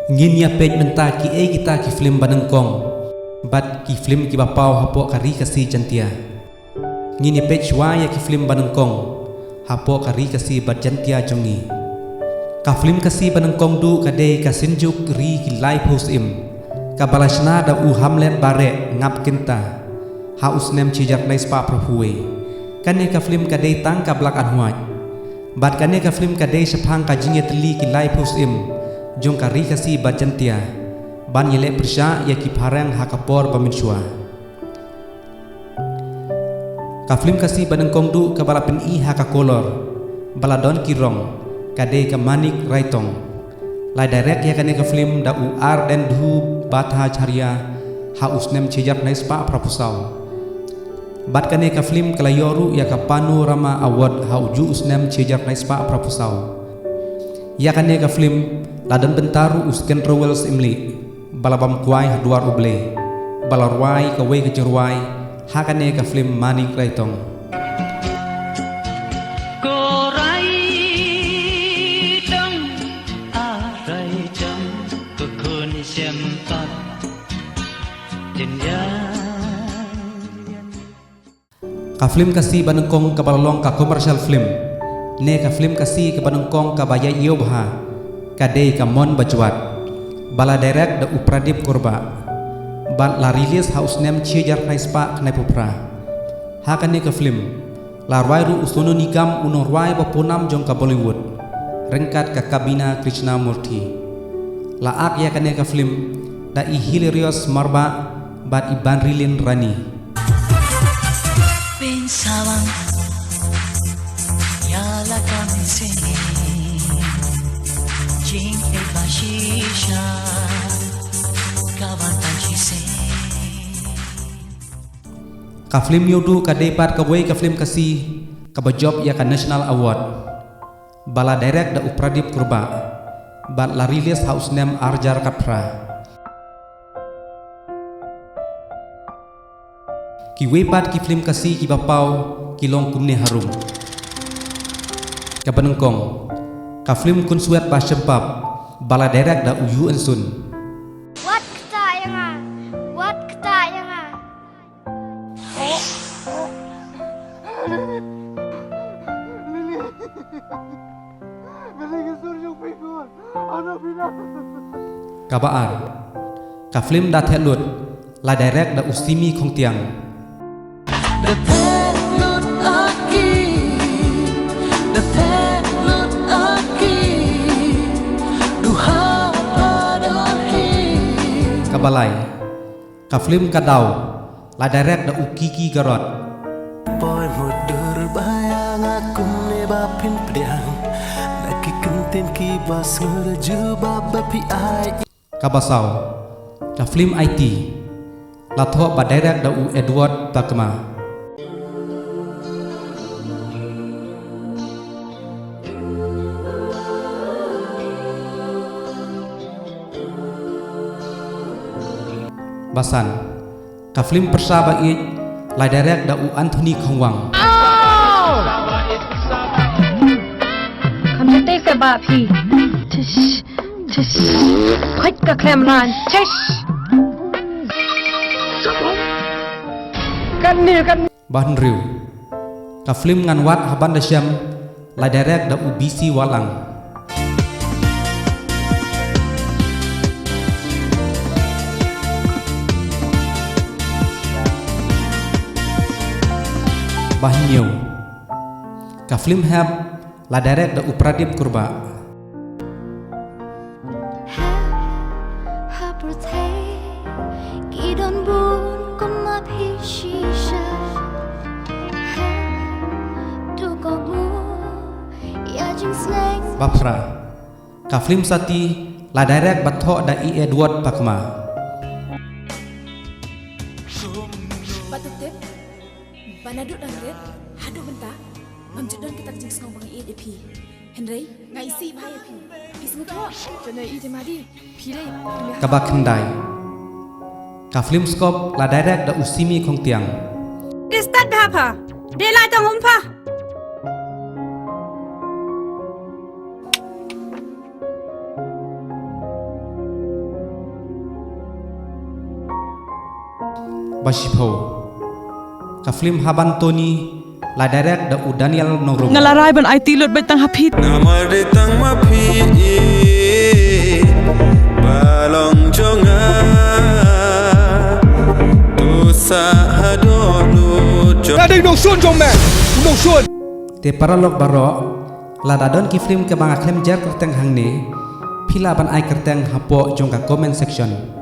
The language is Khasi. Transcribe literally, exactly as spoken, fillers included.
Ngin ïa peit mynta kiei kita ki film ba nyngkong bad ki film kiba paw hapoh ka Ri Khasi Jaiñtia. Ngin ïa peit shuwa ïa ki film ba nyngkong hapoh ka Ri Khasi bad Jaiñtia jong ngi. Ka film Khasi ba nyngkong duh ka dei Ka Synjuk Ri Ki Laiphew Syiem, kaba la shna da u Hamlet Bareh Ngap Kynta ha u snem shi hajar khyndai spah phra phew wei. Kane ka film ka dei tang ka black and white. Bad kane ka film ka dei shaphang ka jingïatylli ki laiphew syiem jong ka Ri Khasi bad Jaiñtia ban ïaleh pyrshah ïa ki phareng ha ka por ba mynshuwa. Ka film Khasi ba nyngkong duh kaba la pyni ha ka colour ba la don ki rong ka dei ka Manik Raitong. La direct ïa kane ka film da u Ardenthu Bhattacharya ha u snem shi hajar khyndai spah phra phew saw. Bad kane ka film ka la ïoh ruh ïa ka Panorama Award ha u juh u snem shi hajar khyndai spah phra phew saw. Ïa kane ka film la don bynta ruh u Skenderwell Syiemlieh ba la bam kwai ha dwar U Blei, ba la rwai kawei ka jingrwai ha kane ka film Manik Raitong. Ko Raitong, a Raitong, ko khun shem pat. Ka film Khasi ba nyngkong kaba la long ka commercial film, ne ka film Khasi kaba nyngkong kaba ïa ïoh bha, ka dei Ka Mon Bajwat, ba la direct da u Pradip Kurbah, bad la release ha u snem shi hajar khyndai spah khyndai phew phra. Ha kane ka film la rwai ruh u Sonu Nigam, u nongrwai ba pawnam jong ka Bollywood, ryngkat ka Kabina Krishnamurthy. La ak ïa kane ka film da i Hilarius Marbah bad i Banrilin Rani. Pyn sawang ïa la ka mynsiem, jingpeit ba shisha ka wan tang shisien. Ka film Ïewduh ka dei pat kawei ka film Khasi kaba jop ïa ka National Award, ba la direct da u Pradip Kurbah, bad la release ha u snem ar hajar khatphra. Kiwei pat ki film Khasi kiba paw ki long kumne harum. Kaba nyngkong, ka film Khunswet Bashympap, ba la direct da u U N Sund. Wat ktah ïa nga, wat ktah ïa nga. Kaba ar, ka film Da Theh Lut, la direct da u Simi Khongtiang. Da theh lut aki, da theh lut aki, duha ba dohi. Kaba lai, ka film Ka Daw, la direct da u Kiki Garot. Poi mudur ba ïa nga kumne ba phin pdiang na ki kyntien kiba sngur jubab ba phi ai. Kaba saw, ka film Aiti, la thoh bad direct da u Edward Pakma. Ba san, ka film Pyrsa Ba Ïeit, la direct da u Anthony Khongwang. Kam jete se ba phi. Tish, tish. Khoit ka khlem lan. Tish. Kan ni, kan ni. Ba hynriew, ka film Ngan Wad Haban Da Shem, la direct da u B C Wahlang. Ba hynñiew, ka film Hep, la direct da u Pradip Kurbah. Ha pyrthei ki don bun kum ma phi shisha. Ha tu ko bu ïa jingsneng. Ba phra, ka film Sati, la direct bad thoh da i Edward Pakma. Ba tu tip ba naduh dang rit haduh mynta ngam ju don kita ka jingsngew ba nga ïeit ïa phi. Hynrei nga isih bha ïa phi. Phi sngewthuh? Jana i te madi. Phi dei. Kaba khyndai, ka film Skop, la direct da u Simi Khongtiang. Dei stad bha pha. Dei lai tang um pha. ba shiphew. Ka film Haban Tony la direct da u Daniel Nongrum. Nga la rai ban aiti lut bad tang ha phi. Namar dei tang ma phi i ba long jong nga. Tu sa ha dohnud jong. Nga dei u nongshun jong me, u nongshun. Te paralok baroh, lada don ki film kiba nga khlem jer kyrteng hangne, phi lah ban ai kyrteng hapoh jong ka comment section.